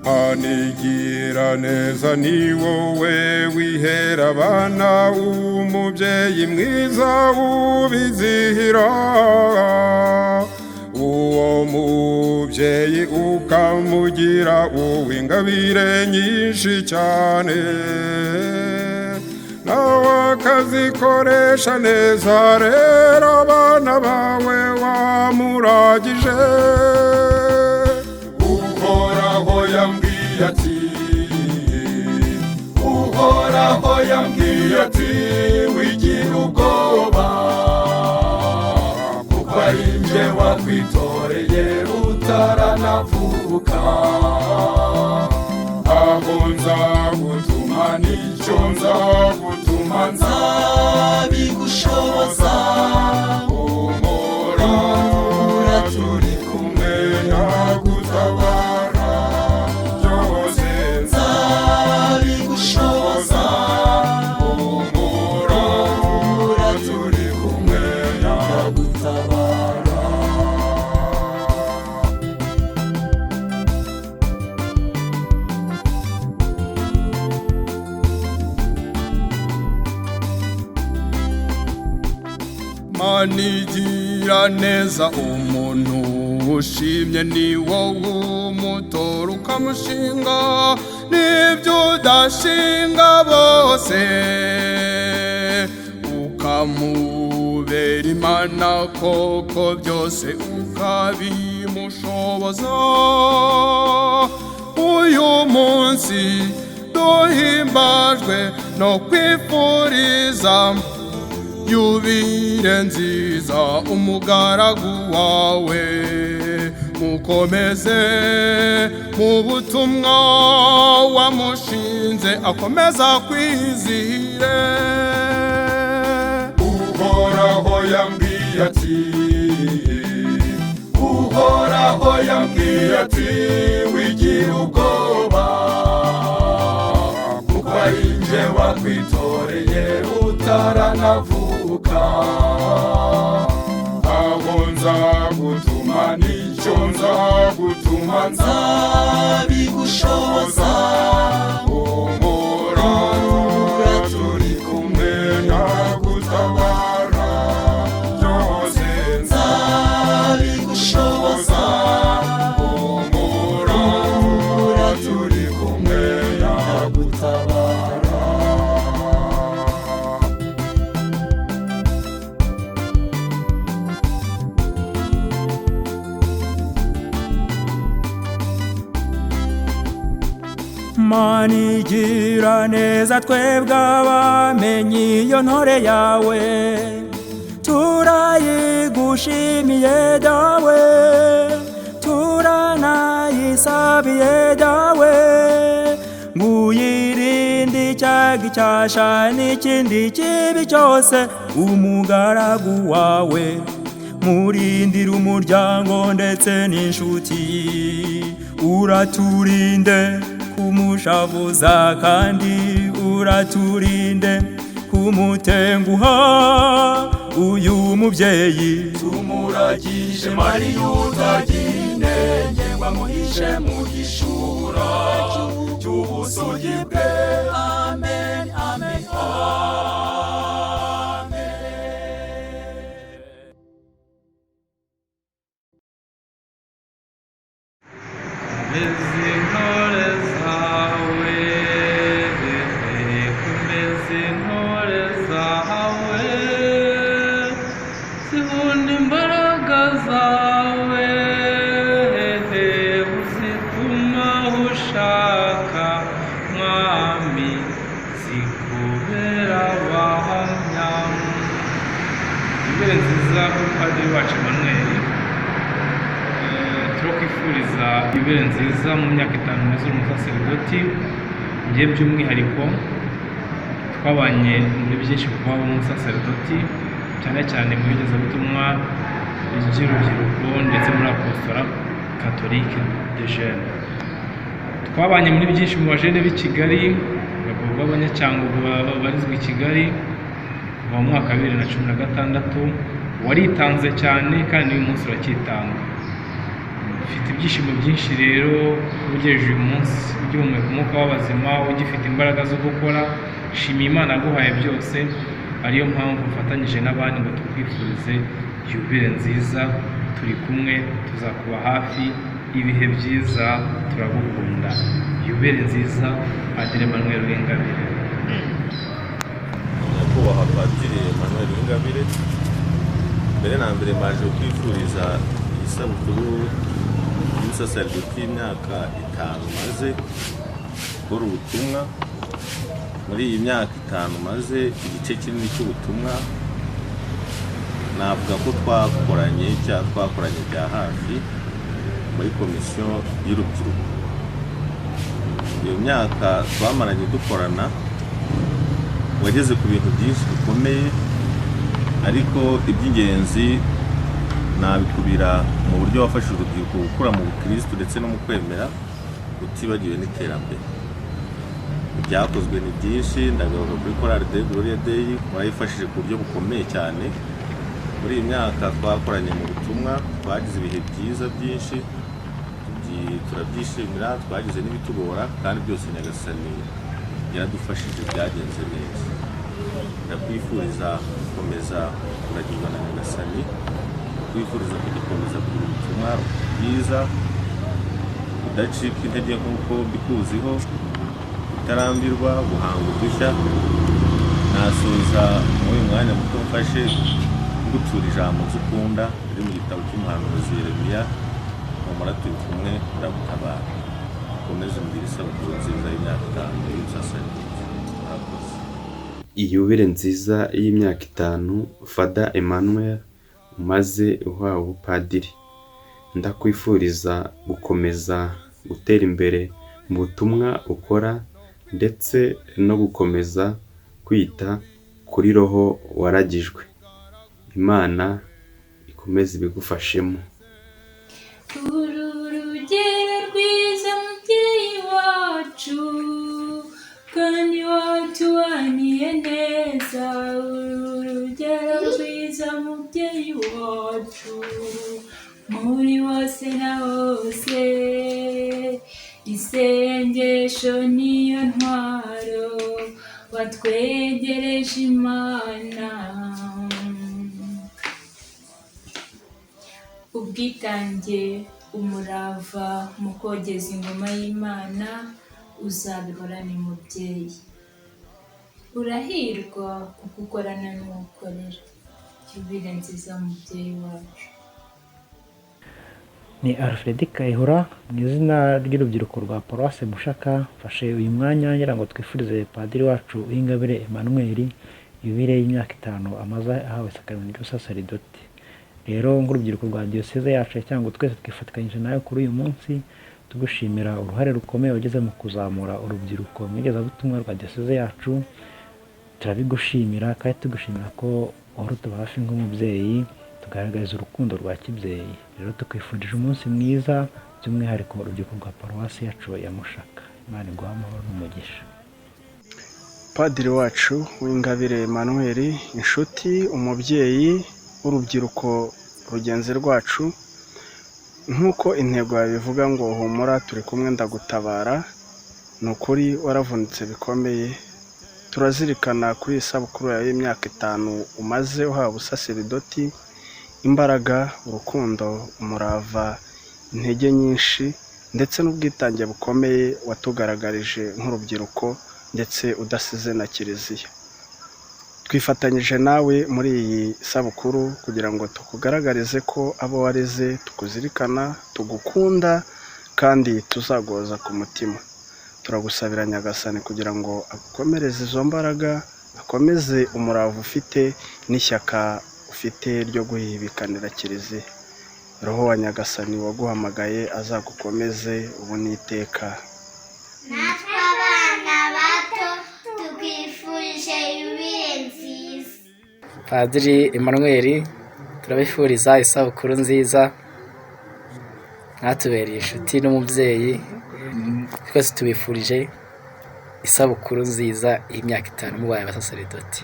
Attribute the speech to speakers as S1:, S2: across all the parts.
S1: Manigira neza, ni wowe wihera abana, umubyeyi mwiza ubizihira. Uwo mubyeyi ukamugira uw'ingabire nyinshi cyane, nawe akazikoresha neza. Rero abana bawe wamuragije. Uhoraho yambwiye ati, Uhoraho yambwiye ati: "Wigira ubwoba, kuko ari njye wakwitoreye utaranavuka. Aho nzagutuma n'icyo nzagutuma
S2: Nzabigushoboza.
S1: Humura, turi kumwe, nagutabara byose.
S2: Nzabigushoboza.
S1: Humura, turi kumwe.
S2: Ndagutabara.
S3: Manigira neza, umuntu ushimye ni wowe umutora ukamushinga n'ibyo udashinga bose, ukamubera Imana koko, byose ukabimushoboza. Uyu munsi duhimbajwe no kwifuriza yubire nziza umugaragu wawe. Mukomeze mu butumwa wamushinze, akomeza kwizihire.
S1: Uhoraho yambwiye ati, Uhoraho yambwiye ati: "Wigira ubwoba, kuko ari njye wakwitoreye utaranavuka. Aho nzagutuma n'icyo nzagutuma
S2: Nzabigushoboza.
S1: Humura, turi kumwe, nagutabara byose.
S2: Nzabigushoboza.
S1: Humura, turi kumwe.
S2: Ndagutabara.
S4: Manigira neza, twebwe abamenyi iyo ntore yawe turayigushimiye dawe, turanayisabiye dawe, nguyirinde icyaga, icyasha n'ikindi kibi cyose. Umugaragu wawe murindira umuryango ndetse n'inshuti, uraturinde kumushavuza kandi uraturinde kumutenguha uyu mubyeyi.
S2: Tumuragije Mariya utagira inenge, ngo amuhishe mu gishura cy'ubusugi bwe. Amen, amen, amen.
S5: Komeza intore zawe, komeza intore zawe, zibona imbaraga zawe, uzituma ushaka mwami, zikubera abahamya. Imbere nziza kuri padiri wacu Emmanuel, turakwifuriza ibere nziza mu myaka 5 umaze uri umusaseridoti. Njye by'umwihariko twabanye muri byinshi kuva waba umusaseridoti, cyane cyane mu iyogezabutumwa ry'urubyiruko ndetse muri Apostolat Catholique de Jeunes. Twabanye muri byinshi mu bajene b'i Kigali, abagabo b'Abanyacyangugu babarizwa i Kigali kuva mu mwaka wa 2016. Waritanze cyane kandi n'uyu munsi uracyitanga. Mfite ibyishimo byinshi rero ugejeje uyu munsi ugihumeka umwuka w'abazima, ugifite imbaraga zo gukora. Shimiye Imana yaguhaye byose, ariyo mpamvu mfatanyije n'abandi ngo tukwifurize yubile nziza. Turi kumwe, tuzakuba hafi, ibihe byiza, turagukunda. Yubile nziza, Padiri Emmanuel Uwingabire.
S6: Nyakubahwa Padiri Emmanuel Uwingabire, mbere na mbere mbaje kwifuriza isabukuru y'ubusaserdoti y'imyaka 5 maze gukora ubutumwa. Muri iyi myaka 5 maze, igice kinini cy'ubutumwa navuga ko twakoranye cyangwa twakoranye bya hafi muri komisiyo y'urubyiruko. Iyo myaka twamaranye dukorana, wageze ku bintu byinshi bikomeye, ariko iby'ingenzi nabikubira mu buryo wafashije urubyiruko gukura mu bukirisitu ndetse no mu kwemera, utibagiwe n'iterambere. Ibyakozwe ni byinshi. Ndagaruka kuri Korali Dei Gloria Dei, warayifashije ku buryo bukomeye cyane. Muri iyi myaka twakoranye mu butumwa, twagize ibihe byiza byinshi, turabyishimira. Twagize n'ibitugora, kandi byose Nyagasani yaradufashije, byagenze neza. Ndakwifuriza gukomeza kuragirwa na Nyagasani, ndakwifuriza kugikomeza kugira ubutumwa bwiza, kudacika intege nk'uko mbikuziho, kutarambirwa, guhanga udushya. Nasoza muri uyu mwanya muto mfashe ngutura ijambo nzi ukunda riri mu gitabo cy'umuhanuzi Yeremiya: "Humura, turi kumwe, ndagutabara." Ukomeze umugire isabukuru nziza y'imyaka 5 y'ubusaserdoti. Murakoze.
S7: Iyubile nziza y'imyaka 5, Father Emmanuel, umaze uhawe ubupadiri. Ndakwifuriza gukomeza gutera imbere mu butumwa ukora, ndetse no gukomeza kwita kuri roho waragijwe. Imana ikomeze ibigufashemo.
S8: Uru rugero rwiza, mubyeyi wacu, kandi watubaniye neza. Uru rugero rwiza, mubyeyi wacu, muri bose na bose. Isengesho niyo ntwaro, watwegereje Imana. Ubwitange, umurava mu kogeza ingoma y'Imana, uzabihorane mubyeyi. Urahirwa kuko ukorana n'uwo ukorera. Yubile nziza, mubyeyi wacu.
S9: Ni Alfred Kayihura, mu izina ry'urubyiruko rwa Paruwasi Mushaka, mfashe uyu mwanya ngira ngo twifurize padiri wacu Uwingabire Emmanuel yubile y'imyaka 5 amaze ahawe isakaramentu ry'ubusaseridoti. Rero nk'urubyiruko rwa diyoseze yacu ya Cyangugu, twese twifatikanyije nawe kuri uyu munsi, tugushimira uruhare rukomeye wagize mu kuzamura urubyiruko mu igezabutumwa rwa diyoseze yacu. Turabigushimira kandi tugushimira ko uhora utuba hafi nk'umubyeyi, tugaragariza urukundo rwa kibyeyi. Rero tukwifurije umunsi mwiza, by'umwihariko urubyiruko rwa paruwasi yacu ya Mushaka. Imana iguhe amahoro n'umugisha.
S10: Padiri wacu Uwingabire Emmanuel, inshuti, umubyeyi w'urubyiruko rugenzi rwacu, nk'uko intego yawe ivuga ngo "Humura, turi kumwe, ndagutabara", ni ukuri waravunitse bikomeye. Turazirikana kuri iyi sabukuru yawe y'imyaka 5 umaze uhawe ubusaseridoti, imbaraga, urukundo, umurava, intege nyinshi ndetse n'ubwitange bukomeye watugaragarije nk'urubyiruko, ndetse udasize na kiliziya. Twifatanyije nawe muri iyi sabukuru kugira ngo tukugaragarize ko abo wareze tukuzirikana, tugukunda kandi tuzagoza ku mutima. Turagusabira Nyagasani kugira ngo agukomereze izo mbaraga, akomeze umurava ufite n'ishyaka ufite ryo guhibikanira kiliziya. Roho wa Nyagasani waguhamagaye azagukomeze ubu n'iteka.
S11: Natwe abana bato tukwifurije yubile nziza.
S12: Padiri Emmanuel, turabifuriza isabukuru nziza. Mwatubereye inshuti n'umubyeyi. Twese tubifurije isabukuru nziza y'imyaka 5 mubaye abasaseridoti.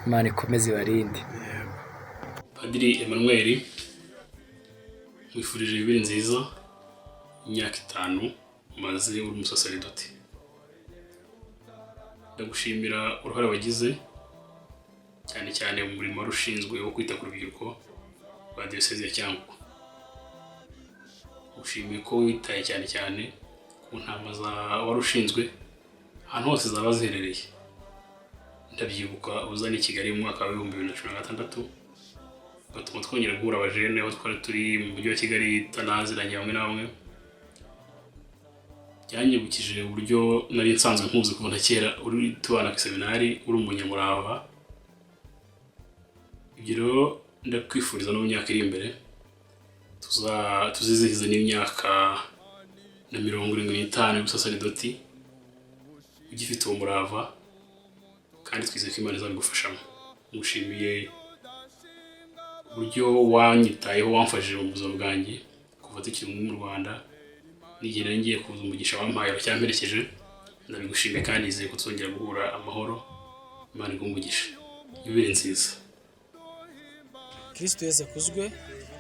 S12: Imana ikomeze ibarinde.
S13: Padiri Emmanuel, nkwifurije yubile nziza. Imyaka 5 umaze uri umusaseridoti. Ndagushimira uruhare wagize, cyane cyane mu murimo wari ushinzwe wo kwita ku rubyiruko rwa Diyosezi ya Cyangugu. Ushimiye ko witaye cyane cyane ku ntama za wari ushinzwe ahantu hose zaba ziherereye. Ndabyibuka uzana i Kigali mu mwaka wa 2016, ugatuma twongera guhura abajene aho twari turi mu mujyi wa Kigali tutanaziranye bamwe na bamwe. Byanyibukije uburyo nari nsanzwe nkuzi kuva na kera, uri tubana ku seminari, uri umunyamurava. Ibyo rero ndakwifuriza no mu myaka iri imbere tuzizihiza n'imyaka na 75 y'ubusaseridoti ugifite uwo murava, kandi twizeye ko Imana izabigufashamo. Ngushimiye uburyo wanyitayeho, wamfashije mu buzima bwanjye kuva tukiri mu Rwanda, n'igihe nari ngiye kuza, umugisha wampaye uracyamperekeje. Ndabigushimiye kandi nizeye ko tuzongera guhura amahoro. Imana iguhe umugisha, yubile nziza.
S14: Kristo Yesu akuzwe.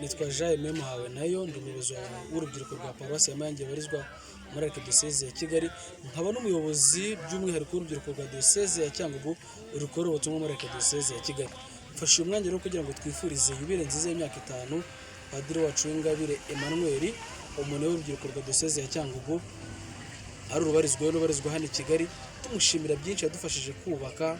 S14: Nitwa Jean Aimé Muhawe nayo, ndi umuyobozi w'urubyiruko rwa Paruwasi ya Mayange barizwa muri Archdiocese ya Kigali, nkaba n'umuyobozi by'umwihariko w'urubyiruko rwa Diocese ya Cyangugu rukorera ubutumwa muri Archdiocese ya Kigali. Mfashe uyu mwanya rero kugira ngo twifurize yubile nziza y'imyaka 5 Padiri wacu w'Ingabire Emmanuel, umuntu w'urubyiruko rwa Diocese ya Cyangugu, ari urubarizwa n'ubarizwa hano i Kigali, tumushimira byinshi yadufashije kubaka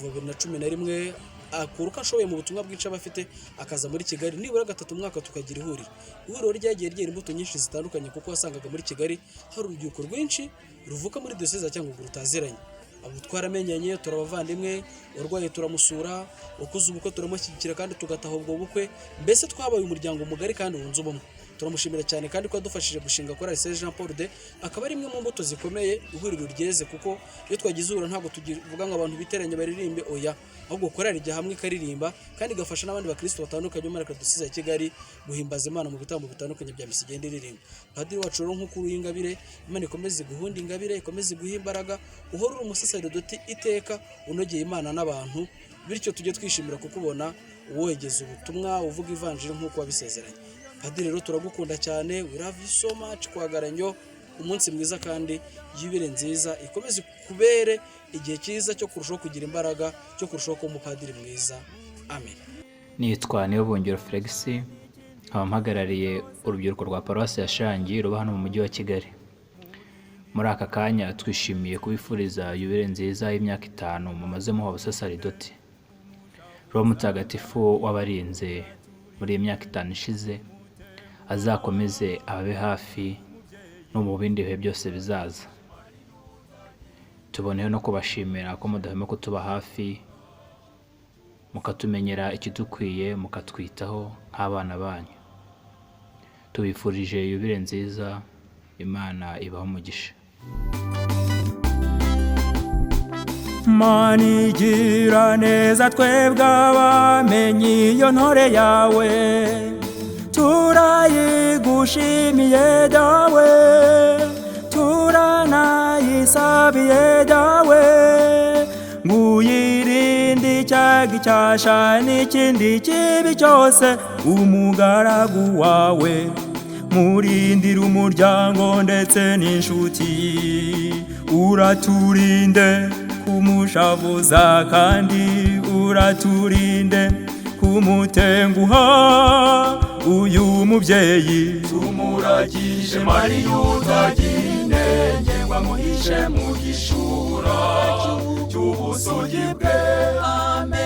S14: kuva 2011, akora uko ashoboye mu butumwa bwinshi aba afite, akaza muri Kigali nibura gatatu mu mwaka tukagira ihuriro. Ihuriro ryagiye ryera imbuto nyinshi zitandukanye, kuko wasangaga muri Kigali hari urubyiruko rwinshi ruvuka muri Diyoseze ya Cyangugu rutaziranye. Abo twaramenyanye, turabavandimwe, urwaye turamusura, ukuze ubukwe turamushyigikira kandi tugataha ubwo bukwe. Mbese twabaye umuryango mugari kandi wunze ubumwe. Turamushimira cyane kandi ko yadufashije gushinga Korali Saint Jean Paul de, akaba ari imwe mu mbuto zikomeye ihuriro ryeze, kuko iyo twagize ihuriro ntabwo tuvuga ngo abantu biteranye baririmbe, oya, ahubwo korali ijya hamwe ikaririmba kandi igafasha n'abandi bakristo batandukanye bo muri Archdiocese ya Kigali guhimbaza Imana mu bitambo bitandukanye bya misa igenda iririmba. Padiri wacu rero, nk'uko uri ingabire, Imana ikomeze guhunda ingabire, ikomeze guha imbaraga, uhore uri umusaseridoti iteka unogeye Imana n'abantu, bityo tujye twishimira kukubona wogeza ubutumwa, uvuga ivanjiri nk'uko wabisezeranye. Padiri rero turagukunda cyane, we love you so much. Kwagaranyo umunsi mwiza kandi yubile nziza ikomeze kubere igihe cyiza cyo kurushaho kugira imbaraga, cyo kurushaho kuba umupadiri mwiza. Amen.
S15: Nitwa Niyobongero Felix, nkaba mpagarariye urubyiruko rwa Paruwasi ya Shangi ruba hano mu mujyi wa Kigali. Muri aka kanya twishimiye kubifuriza yubile nziza y'imyaka 5 mumaze muha ubusasaridoti. Roho Mutagatifu wabarinze muri iyi myaka 5 ishize azakomeze ababe hafi no mu bindi bihe byose bizaza. Tuboneyeho no kubashimira ko mudahwema kutuba hafi, mukatumenyera ikidukwiye, mukatwitaho nk'abana banyu. Tubifurije yubile nziza, Imana ibahe umugisha.
S4: Mana igira neza, twebwe abamenye iyo ntore yawe, turayigushimiye dawe, turanayisabiye dawe, nguyirinde icyago, icyasha n'ikindi kibi cyose. Umugaragu wawe murindira umuryango ndetse n'inshuti, uraturinde kumushavuza kandi uraturinde kumutenguha uyu mubyeyi.
S2: Tumuragije Mariya utagira inenge ngo amuhishe mu gishura cy'ubusugi bwe. Amen.